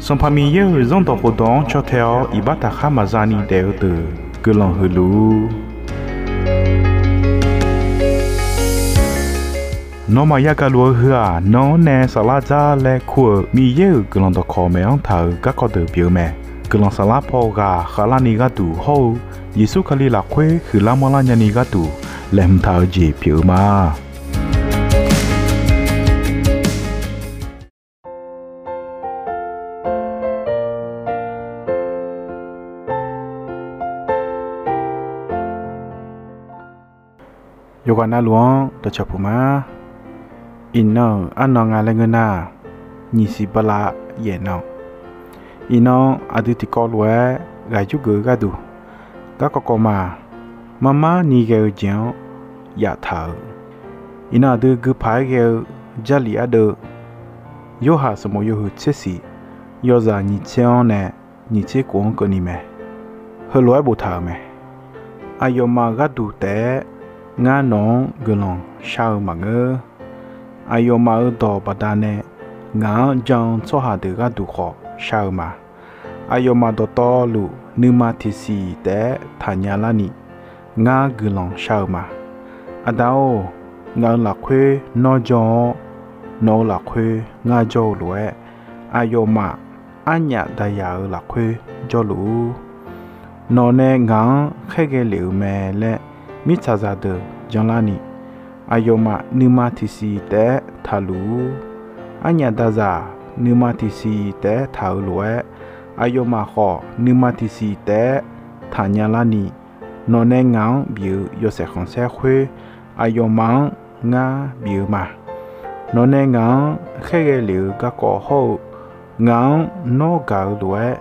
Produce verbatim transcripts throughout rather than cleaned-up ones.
Sanqpaq Miqyaer-euq Zanrdawq khofdawq-anr caw tae-awr iqbax taqkhar maqza ni daef-eu deuq guiqlanq huiq luf-ur. Nawmaf yagaq luf-eu heu-aq, nan-anr nae saflar dzar laer kur-euq Miqyaer-euq guiqlanq dawqkawq maeq-anr taq-euq garkawv deuq pyeuf-eu mae. Guiqlanq saflar paw ghaq khavlarni gharduq hawr-eu Yeqsur Kali lafkhoer huiqlar manrlar nyani gharduq laeqhmq taq-eu jeq pyeuf-eu ma. Yawqghaq navluf-anr dawqcawq puq ma. Iqnan-euq arnan nga laer ngeur nar, nyiq siq bala yaef nan. Iqnan aqdui tiqkawv lof-aer ghaq yurgeuf-eu gharduq, garkawv kawv ma, marmar ni ghae-eu jeq-anr yaftaq-euq. Iqnan aqdui gui paq-aer ghae-eu Jarlif ardeuv, Yorhaq sanqbof yawhuiq tser siq, yawzaq nyiq tser-anr nae nyiq tser kof-anr keuvni mae. Heulof-aer boftaq-euq mae. Aqyawfmaf gharduq taef-aer ngar nawq-anr guiqlanq shar-eu maqngeur. Aqyawfmaf-euq dawq baqdanae ngaq-anr jan-eu tsawrhaq deuq gharduq khawf shar-eu ma. Aqyawfmaf dawqtawvluf nuima tiqsiq taef-aer taqnya larni ngar guiqlanq shar-eu ma. Aqda-or, ngaq-euq lafkhoer nawr jawr-awr, nawq-euq lafkhoer ngar jawr-eu lof-aer, aqyawfmaf arnyaf daqyaq-euq lafkhoer jawrluf-ur. Nawq nae ngaq-anr khaerghae lef-euq mae laer mirtsaqzaq deuq janlarni, aqyawfmaf nuima tiqsiq taef-aer taqluf-ur. Arnyaf daqzaq nuima tiqsiq taef-aer taq-eu lof-aer, aqyawfmaf khawf nuima tiqsiq taef-aer taqnya larni, nawq nae ngaq-anr bif-eu yawshaef khanqsaer khoer, aqyawfmaf-anr ngar bif-eu ma. Nawq nae ngaq-anr khaerghae lef-eu garkawv hawr-eu, ngaq-anr nawr gaq-eu lof-aer,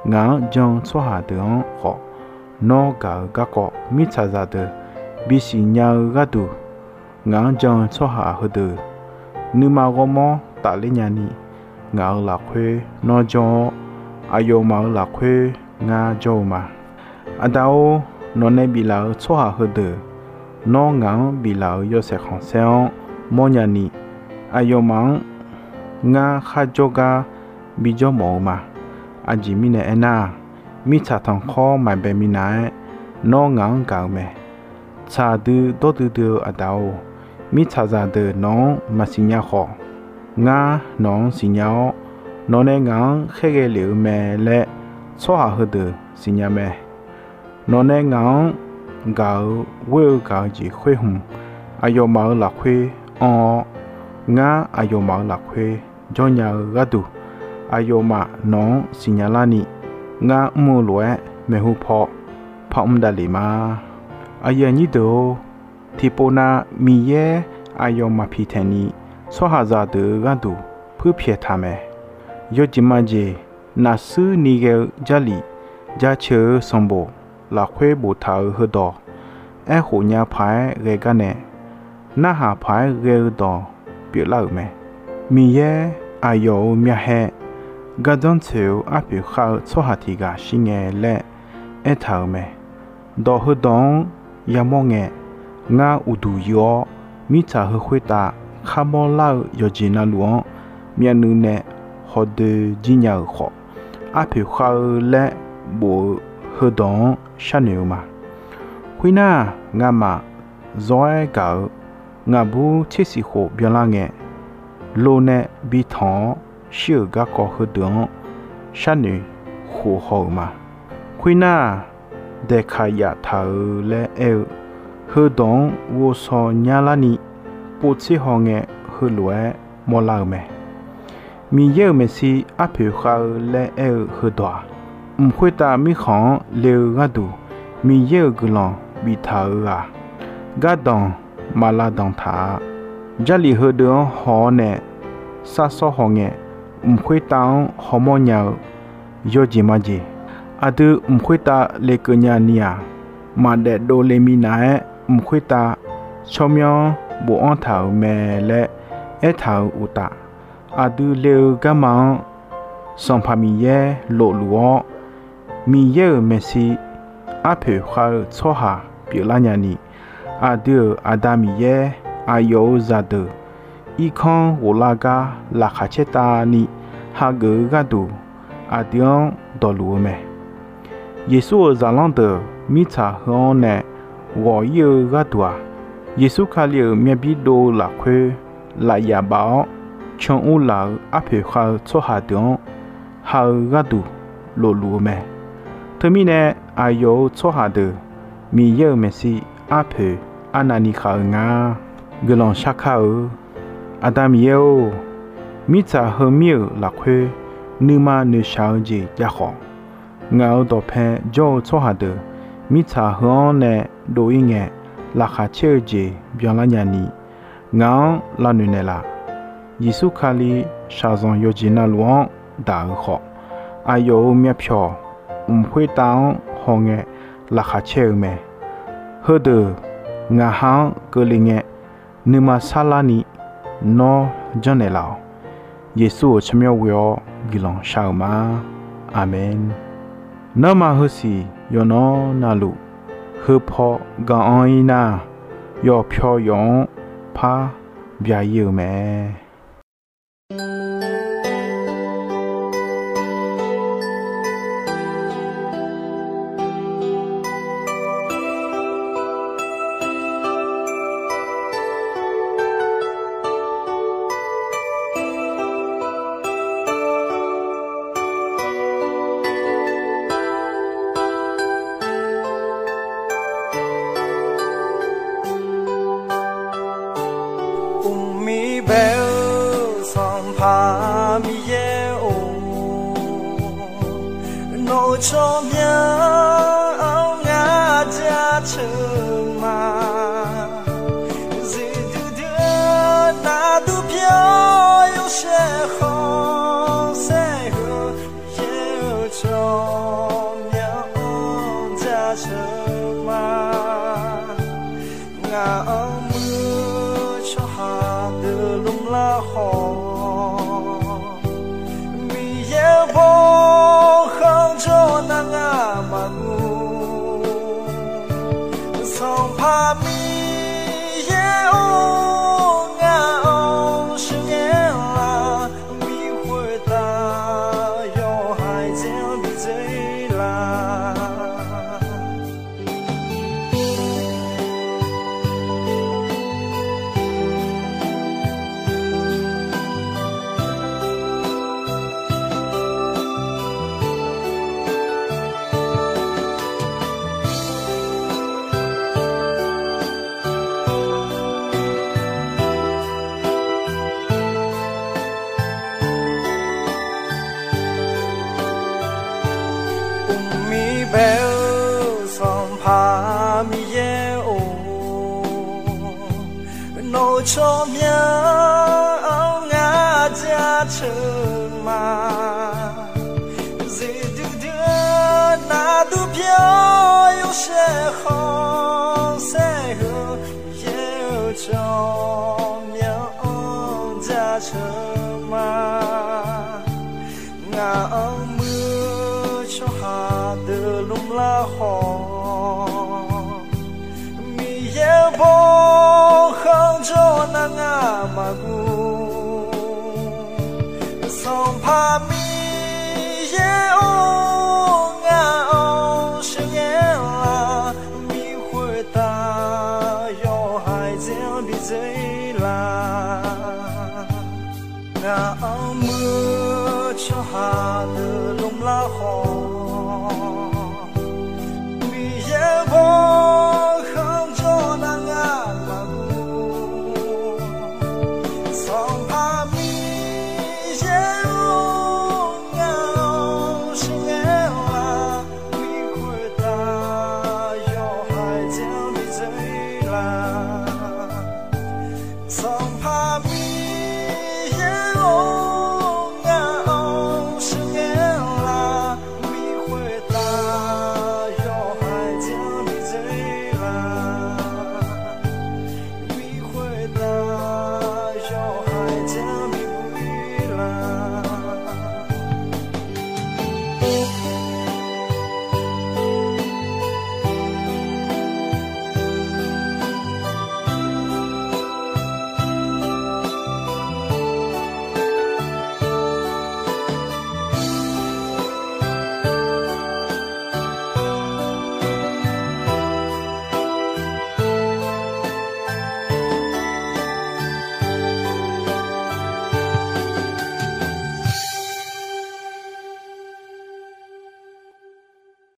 ngaq-anr jan-eu tsawrhaq deuq-anr khawf, nawr gaq-eu garkawv mirtsaqzaq deuq bisiq nya-eu gharduq, ngaq-anr jan-eu tsawrhaq heudeuq nuima ghawrmawr tafler nyani, ngaq-euq lafkhoer nawr jawr-awr, aqyawfmaf-euq lafkhoer ngar jawr-eu ma. Aqda-or, nawq nae biflaf-eu tsawrhaq heudeuq nawr ngaq-anr biflaf-euq yawshaef khanqsaer-anr mawrnya ni, aqyawfmaf-anr ngar kharjawr gar bijawr mawf-eu ma. Aqjeq mirnae aernar, mirtsaq tanqkhawr maqbae minav-aer nawr ngaq-anr gaq-eu mae. Tsaq dui dawr duidui-eu Aqda-or, mirtsaqzaq deuq nawq-anr maqsiqnya khawf, ngar nawq-anr siqnya-awr, nawq nae ngaq-anr khaerghae lef-eu mae laer tsawrhaq heudeuq siqnya mae. Nawq nae ngaq-anr gaq-eu ghoer-eu gaq-eu jeq khoer hmq, aqyawfmaf-euq lafkhoer anr-awr, ngar aqyawfmaf-euq lafkhoer jawrnya-eu gharduq, aqyawfmaf nawq-anr siqnya larni, ngar mr-eu lof-aer maeqhu paw parmr davlef ma. Aqyuif aqnyir deuq-or, tiqpov nav Miqyaer aqyawfmaf piqtaeq ni tsawrhaqzaq deuq-euq gharduq puirpyaeq taq mae. Yawjeq majeq nafsuir ni ghae-eu Jarlif, jaceuq-eu sanqbof lafkhoer boftaq-euq heudawq, aerkhof nya paq-aer ghae gar nae, narhaq paq-aer ghae-eu dawq pyeuflar-euq mae. Miqyaer aqyawf-euq myavhae gardanr tsoeq-eu arpoeq khav-eu tsawrhaq tiq ghaq shir ngae laer aertaq-euq mae. Dawq heudawq-anr yamawr ngae, ngar uqduq yuf-awr, mirtsaq heu khoertav kharmawr lar-eu yawqjeq navluf-anr myavnuiv nae hawdoe jir nya-euq khawf, arpoeq khav-eu laer bof-eu heudawq-anr sharnoeq-eu ma. Khoernar, ngamaf zawr-aer gaq-eu ngaqbur tser siq khof byanlar ngae, lo nae bi tanq-awr shir-euq garkawv heudeuq-anr sharnoeq khof haw-euq ma. Khoernar, daeqkaq yaftaq-euq laer aer-eu heudawq-anr ghovshaw nyarlarni, povtser hawngae heulof-aer mawrlar-eu mae. Miqyaer-euq maeqshi arpoeq khav-eu laer aer-eu heudawq-aq, mq khoertav mirkhanq-anr le-eu gharduq Miqyaer-euq guiqlanq biftaq-euq ghaq, gardanq maqlav danqtaq-a. Jarlif heudeuq-anr haw-awr nae sar sawr hawngae, mq khoertav-anr hawmawr nya-eu yawjeq majeq, aqdui mq khoertav lekeuv nya ni-aq, maqdaef dovle minav-aer mq khoertav tsawrmyanr bofanr taq-euq mae laer aertaq-euq uqtaf, aqdui le-eu garma-anr Sanqpaq Miqyaer lofluf-awr, Miqyaer-euq maeqshi arpoeq khav-eu tsawrhaq pyeuflar nyani, aqdui-euq Aqda Miqyaer aqyawf-euq zaqdeuq irkanr ghoflar gar laqkhaq caertavni hageuf-eu gharduq, aqdui-anr dawqluf-eu mae. Yeqsur-euq zaqlanr deuq mirtsaq heu-anr nae ghawq-ir-eu gharduq-aq, Yeqsur Kali-euq myavbir dov-eu lafkhoer lafyaf baf-awr can ur laf-eu arpoeq khav-eu tsawrhaq deuq-anr ha-eu gharduq lofluf-eu mae. Teumirnae, aqyawf-euq tsawrhaq deuq Miqyaer-euq maeqshi arpoeq arnavni khav-eu nga. Guiqlanq shar kar-eu Aqda Miqyaer-or, mirtsaq heumir-euq lafkhoer nuima noeqshaq-eu jeq jav khawf, ngaq-euq dawqpae jawr-eu tsawrhaq deuq mirtsaq heu-anr nae dov-ir ngae, laqkhaq caer-eu jeq byanlar nyani, ngaq-anr lavnoeq naeqlaf. Yeqsur Kali shaqzanq yawqjeq navluf-anr daq-euq khawf, aqyawf-euq myavpyawq mq khoertav-anr hawngae laqkhaq caer-eu mae. Heudeuq ngaq ha-anr keuvle ngae, nuima sarlarni nawr janrnaeq laf-awq. Yeqsur-euq tsawrmyanr ghoe-awr guiqlanq shar-eu ma. Aqmeq. Nanrma heusiq yawqnan navluf, heu paw gaq-anr-ir nar, yawqpyaw yawf-anr par bya-ir-eu mae. Uqmir bae-eu Sanqpaq Miqyaer-or, nawq-euq tsawrmyanr-anr ngar jaceuq ma. Zifduidui-eu nardur pyeuf-awr yawshaef khanqsaer heu, Miqyaer-euq tsawrmyanr-anr jaceuq ma. Ngaq-anr muiq-eu tsawrhaq deuq lmr lar khawf, Miqyaer-euq bawkhanq jawr nar ngar maqmuiq. Sanqpaq Miqyaer-or, ngaq-anr sheuqghae lar, mir khoertav yawhaiq dzaer-anr bidzae lar. Uqmir bae-eu Sanqpaq Miqyaer-or, nawq-euq tsawrmyanr-anr ngar jaceuq ma. Zifduidui-eu nardur pyeuf-awr yawshaef khanqsaer heu, Miqyaer-euq tsawrmyanr-anr jaceuq ma. Ngaq-anr muiq-eu tsawrhaq deuq lmr lar khawf, Miqyaer-euq bawkhanq jawr nar ngar maqmuiq. Sanqpaq